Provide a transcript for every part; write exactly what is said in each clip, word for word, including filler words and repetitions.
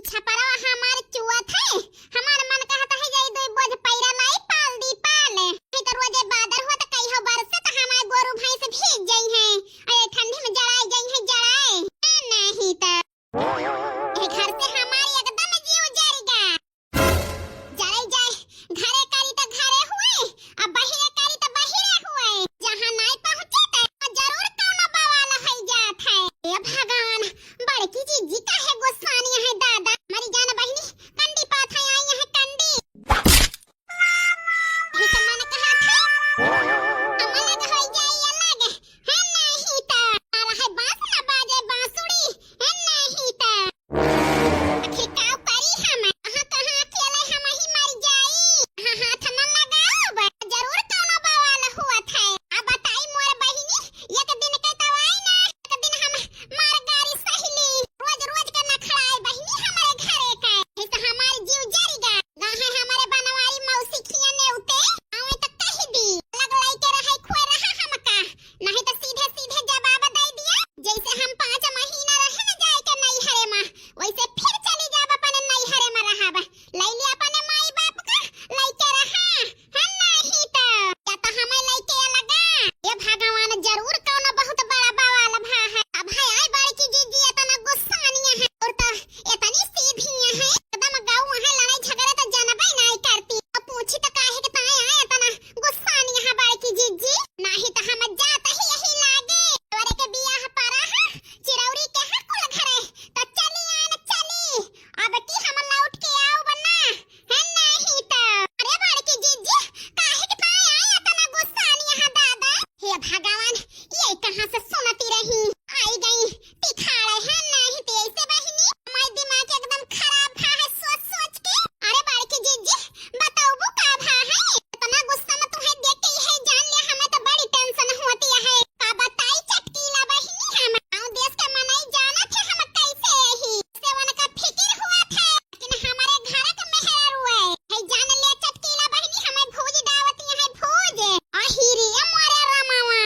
छपरवा हमार चुअत है, हमार मन कहत है, यही दुई बोझ पैरा लाई, पाल दी पाल। नहीं तो रोजे बादर हुआ तो कहियो बरसे तो हमार गोरू भैंस भीग जइहै। अरे ठंडी में जड़ाई जइहै, जड़ाई। ए, नहीं तो ए घर से हमार एकदम जीव जरिगा। जरे जाए, घरे करी त घरे हुए, आ बहिरे करी त बहिरे हुए। जहाँ नाई पहुँचे त जरूर कौनो बवाल होइ जात है। ए भगवान, बड़की जिज्जी काहे गुस्सानी है दादा? मरी जान बहिनी, कंडी पाथा आई है कंडी। इस मन कहा था, हम अलग होइ जाई अलग, है नहीं त। आ रहा है बांस न बाजे बांसुरी, है नहीं त। आखिर का करी हम? कहाँ, कहाँ अकेले हम ही मर जाई? कहाँ हाथ न लगाउब? जरूर कौनो बवाल हुअत है। अब बताई मोर बहिनी, एक दिन के दवाई ना, एक दिन हम मार गारी सहिली। रोज, रोज के नखड़ाई बहिनी हमरे घरे के। ऐसे हमार जीव जरिगा। गाहे हमरे बनवारी मौसी खिया नेउते, आवे त कहि दी। अलग लइके रहै खोए रहा हमका। नहीं तो सीधे सीधे जवाब दे दिया, जैसे हम पाँच महीना रहे न जाए के नैहरे में, वैसे फिर चली जाब अपने नैहरे में रहब। ले लिया अपने माई बाप का, लइके रहा, है नहीं तो। या तो हमें लइके अलगा। ये भगवान, जरूर कौनो बहुत बड़ा बवाल भा है। अब है आई बड़की जिज्जी इतना गुस्सानिया है, और तो इतनी सीधी है, एकदम गाँव है, लड़ाई झगड़े तो जनबे नहीं करती। अब पूछी तो काहे के ताए आए इतना गुस्सानी है बड़की जिज्जी, नाही त हम जात ही यही लागे। तोरे के बियाह परा है, चिरौरी के है कुल घरे, त चली आन चली। अब की हम लौट के आउब ना, है नाही त। अरे बड़की जिज्जी, काहे के ताए आए इतना गुस्सानी है दादा? हे भगवान, ये कहाँ से सुनती रही? आई गई, तिखाड़े है नाही त ऐसे बहिनी, हमारे दिमाग एकदम खराब भा है सोच सोच के। अरे बड़की जिज्जी, बताउबू का भा है? इतना गुस्सा में तुहे देख के यही जान लिया, हमें तो बड़ी tension होती है। का बताई चटकीला बहिनी, हम गाँव देश के मनई जानत है हम कैसे यही से उनका फिकिर हुआ था, लेकिन हमारे घर के मेहरारू है। है जान लिया चटकीला बहिनी, हमें भूज डावती है भूज। अहिरे मोरे रामावा।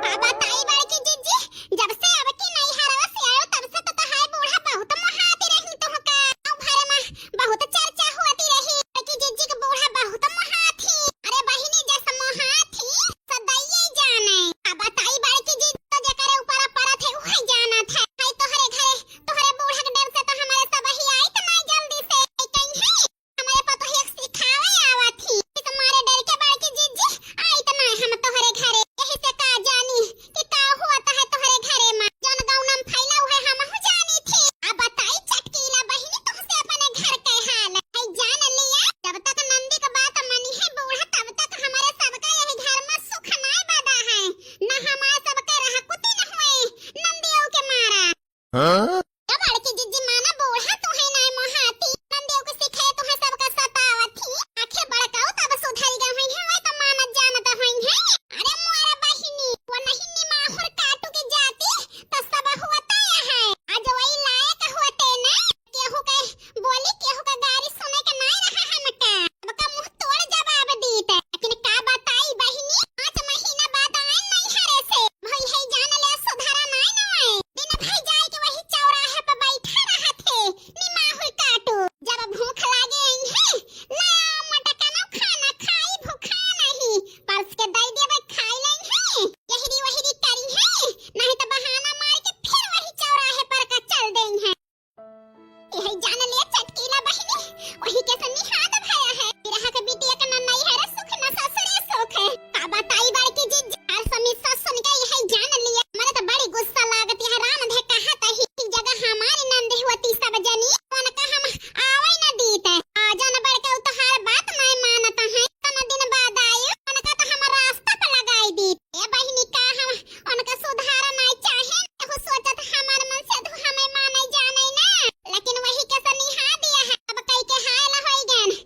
का बताई बड़की जिज्जी, जब से अब की नैहरवा से आयो, तब से तो तोहार बूढ़ा बहुत मोहाती रही तुहका। गाँव भर में बहुत चर्चा होती रही, बड़की जिज्जी के बूढ़ा बहुत मोहाती। अरे बहिनी, जस मोहाती, सदाइये जाने। का बताई बड़की जिज्जी, तो जेकरे ऊपर परत है, उहे जानत है। हाय तोहरे घरे, तोहरे बूढ़ा के डर से तो हमारे सब ही आई त ना जल्दी से। कहीं है? हमरे पतोहिया के सिखावे आवत ही। तुम्हारे डर के बड़की जिज्जी, आई त ना हम तोहरे घरे। यही से का जानी कि का हुआ त है तोहरे घरे में। जौन गौना में फैला हुए हम हूँ जानी थी। अब बताई चटकीला बहिनी तुमसे अपने घर के हाल। है जान लिया, जब तक नंदी के बात मनी है बूढ़ा, तब तक हमारे सबका यही घर में सुख नाय बदा है। न हमारे सबका रहा कुतिन हुए नंदियों के मारा। हाँ? ए बड़की जिज्जी माना बूढ़ा, तुहे नाय मोहाती, नंदियों के सिखाए तुहे सबका सतावत ही। आखिर बड़काऊ तब सुधर गए हुई है, वह तो मानत जानत हुई है। अरे मोरा बहिनी, वो नहीं निमाहुर काटू के जाती, तो सब होता है। आज वही लायक होते ना, केहू के बोली, केहू का गारी सुने के नाय रहा हमका। सबका मुंह तोड़ जवाब दीत। लेकिन का बताई बहिनी, पाँच महीना बाद आए नैहरे से। भई है जान ले सुधारा नाय न आए। दिन भई जाए के वही चौराहे पे बैठा रहत है, निमाहुर काटू। जब भूख लागे आई है, ले आओ मटकनो खाना खाई भूखा नहीं। परस के दई देबे खाई लेई है। यहिरी वहिरी करी है, नहीं तो बहाना मार के फिर वही चौराहे पर का चल देई है। यही जान लिया चटकीला बहिनी, वही के सन्नी हाथ भया है। बिरहा के बिटिया के ना नैहर सुख ना ससुरे सुख है। का बताई बड़की जिज्जी, हर समी सस सुन के यही जान लिया। मने तो बड़ी गुस्सा लागत है, राम धे कहा तही जगह हमारी नंद होती सब जनी, उनका हम आवे न दीत। आ जान बड़के उतहार बात नहीं मानत है, तन दिन बाद आई, उनका तो हम रास्ता पर लगाई दीत। ए बहिनी, का हम उनका सुधार नाय चाहे, एहू सोचत हमार मन से तू हमें माने जाने ना, लेकिन वही के सनिहा दिया है। अब कई के हाल होई गन,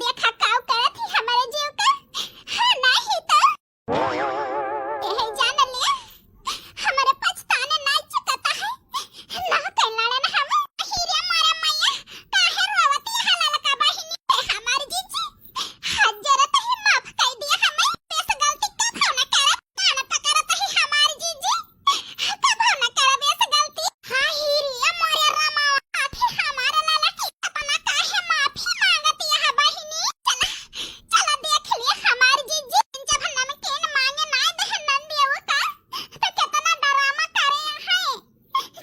देखा काउ करत ही हमरे जीव का। हाँ, नाही तो। एहे जान लिया, हमरे पछताने नाही चुकता है। ना कल्याण हम। हीरे मोरे मैया, काहे रोवती है ललका बहिनी? ए हमार जीजी, हाथ जोड़त ही माफ कइ दिया हमें। बेस गलती कभो ना करब, कान पकड़त ही हमार जीजी। कभो ना करब ऐसे गलती। हाँ, हीरिया मोरे रामा, आखिर हमारे लाला की सपना काहे माफी मांगती है बहिनी? चला, चला देख लिए हमार जीजी, जब नमकीन मांगे ना दे नंदियो का, तो कितना ड्रामा करे हैं।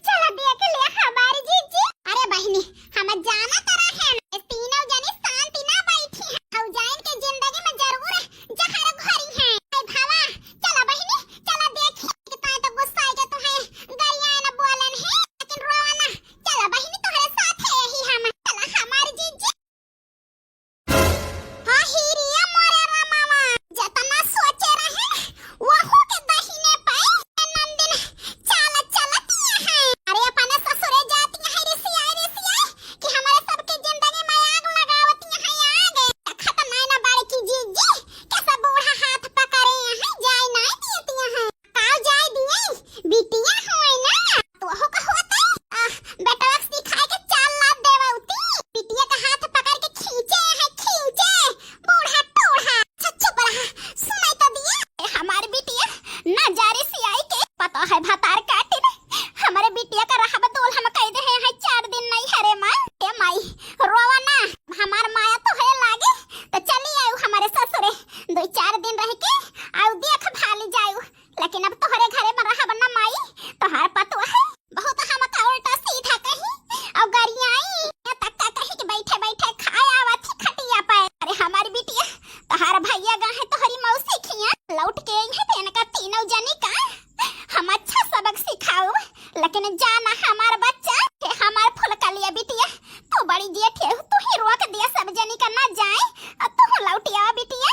चला देख लिए हमार जीजी। अरे बहिनी, हम जाना तो रहे हैं, तीनों जनी शांति ना बैठी हैं, भौजाइन के जिंदगी में जरूर जहर घोरी हैं। ए भावा, चला बहिनी, चला देखी कि तोहे तो गुस्सा आइगे, तोहे गरियाए न बोलन है, लेकिन रोवा ना। चला बहिनी, तोहरे साथ है यही हम। चला हमार जीजी। हाँ, हीरिया मोरे रमावा, जतना सोचे रहे, वहू के दहिने पे नंदिन चाल चलती है। अरे अपने ससुरे जाती है, रिसियाई, रिसियाई, कि हमारे सबके जिंदगी में आग लगावती है, आग। देखत नाई ना बड़की जीजी, कैसे बूढ़ा हाथ पकड़े हैं, जाए नाई देती हैं। काउ जाए दिए, बिटिया होए ना, तो हो का होते, आ, बेटवा के सिखाए के चाल लाद देवती। बिटिया का हाथ पकड़ के खींचे हैं, खींचे, बूढ़ा टूढ़ा। अच्छा, चुप रहा, सुनाई तो दिया। ए, हमार बिटिया ना जा रिसियाई के, पता है भतार काटिन, हमरे बिटिया का रहब दूल्हा में कह दे हैं, चार दिन नहीं हरे माँ। ए माई, रोवा ना, हमार माया तो है लागे, तो चली आयु हमारे ससुरे, दो चार दिन रह के आउ देख भाली जायु। लेकिन अब तोहरे घरे में रहब न माई, तोहार पतोह है बहुत हमका उल्टा सीधा कही अउ गरियाई। ये तक का कही कि बैठे बैठे खाए आवत ही खटिया पे। अरे हमार बिटिया, तोहार भैया गा है तोहरी मौसी खिया, लौट के आई है तो इनका तीनों जनी का हम अच्छा सबक सिखाऊ। लेकिन जाना हमार बच्चा, हे हमार फुलकलिया बिटिया, तू बड़ी जेठ है, तू ही रोक दिया सब जनी का ना जाए, अउ तू लौटिया बिटिया,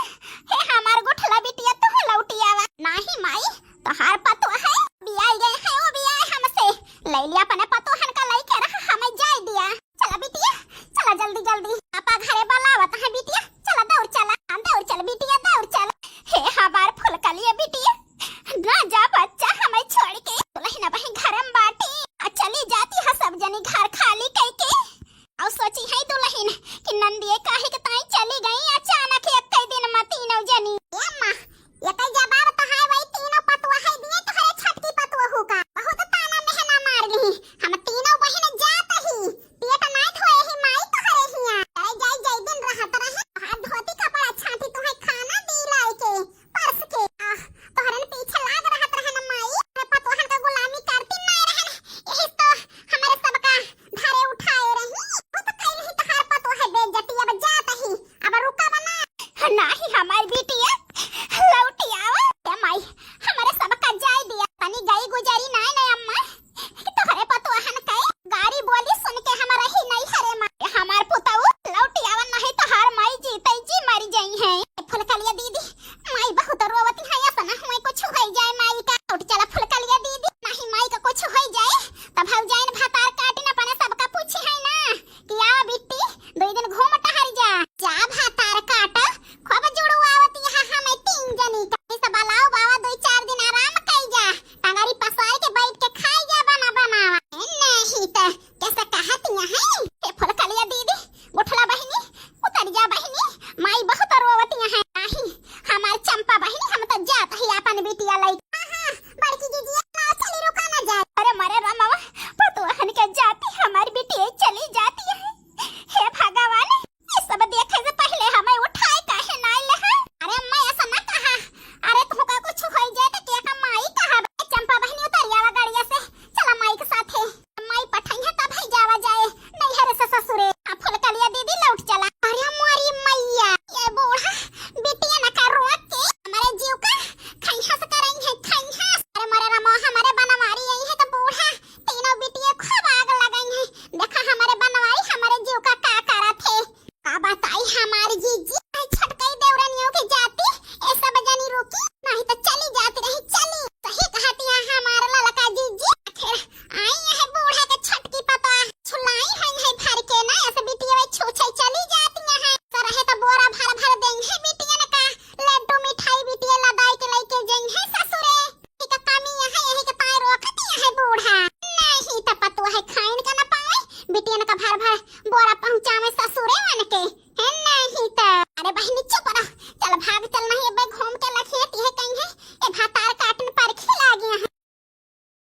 हे हमार गुठला बिटिया, तू लौटिया। नाही माई, तोहार पतोह है, बियाई गए है, वो बियाए हमसे, ले लिया अपने पतोहन का लेके रहा, हमें जाए दिया। चला बिटिया, चला जल्दी जल्दी, पापा घरे बुलावत है बिटिया, चला दौड़ चला, हाँ, दौड़ चल बिटिया, दौड़ चल। हे हमार फुलकलिया बिटिया, ना जा बच्चा हमें छोड़ के, दुल्हन वहीं घर में बाटी, आ चली जाती है सब जनी घर खाली कइके। अउ सोची है दुल्हन कि नंदिये काहे के ताई चली गई अचानक एक दिन में तीनों जनी। ए माँ, एकर जवाब तो है वही तीनों पतोह है दिए तोहरे छोटकी पतोहू का। बहुत ताना मेहना मार ली। हम तीनों बहिन जात ही। पेट नाय धोए ही माई तोहरे हिया। अरे जाई जाई दिन रहत रहे। हाथ धोती कपड़ा छाटी तोहे खाना दी लाई के। परस के। आह, तोहरन पीछे लाग रहत रहन माई। अरे पतोहन का गुलामी करती नाय रहन। यही तो हमरे सबका धरे उठाए रही। वो तो कहीं नहीं तोहार पतोह है बेइज्जती अब जात ही। अब रुका बना। नाही हमार बिटिया, लौटी आवा। ए माई, हमरे सबका जाए दिया। तनी गई गुजरी नाय ने अम्मा, कि तोहरे पतोहन के गारी बोली सुन के हमारा ही नहीं हरे माई। हमार पुतऊ, लौटी आवा, नहीं तोहार माई जीते जी मरी जाई है। फुलकलिया दीदी, माई बहुत रोवती है, ऐसा ना हुए कुछ हो जाए माई का। लौट चला फुलकलिया दीदी, नहीं माई का कुछ हो जाए, तब भौजाइन भतार काटिन अपने सबका पूछी है ना। कि आओ बिट्टी, दुई दिन घूम टहर जा। जा भातार काट, खूब जुड़वावत यहाँ हमें तीन जनी का। इस बलाओ बाबा दुई चार दिन आराम कई जा। टंगरी पसार के बैठ के खाई जा बना बनावा। ए, नहीं त कैसे कहत यहाँ है? हे फुलकलिया दीदी, गुठला बहिनी, उतर जा बहिनी, माई बहुत रोवत यहाँ है। नाही, हमार चंपा बहिनी, हम तो जात ही अपन बिटिया लई। हाँ, हाँ, बड़की दीदी, ना चली रुका ना जाए। अरे मरे रामवा, पतोहन के जाती हमार बिटिया चली जाती है। हे भगवान, ये सब देखे से पहले हमें उठाए काहे ना ले हैं? अरे अम्मा, ऐसा ना कहा। अरे तुमका कुछ हो जाए तो क्या का माई कहा? चंपा बहिनी उतर आवा गाड़िया से, चला माई के साथे। माई पठाई है तब है जावा जाए, नहीं हरे से ससुरे। अब फुलकलिया दीदी लौट चला। अरे हमारी मैया, ये बूढ़ा बिटिया न का रोक के हमारे जीव का खैहस करई है, खैहस। अरे मरे रामो, हमारे बनवारी आई है तो बूढ़ा तीनों बिटिया खूब आग लगई है। देखा हमारे बनवारी हमारे जीव का का करत है। का बताई हमार जीजी,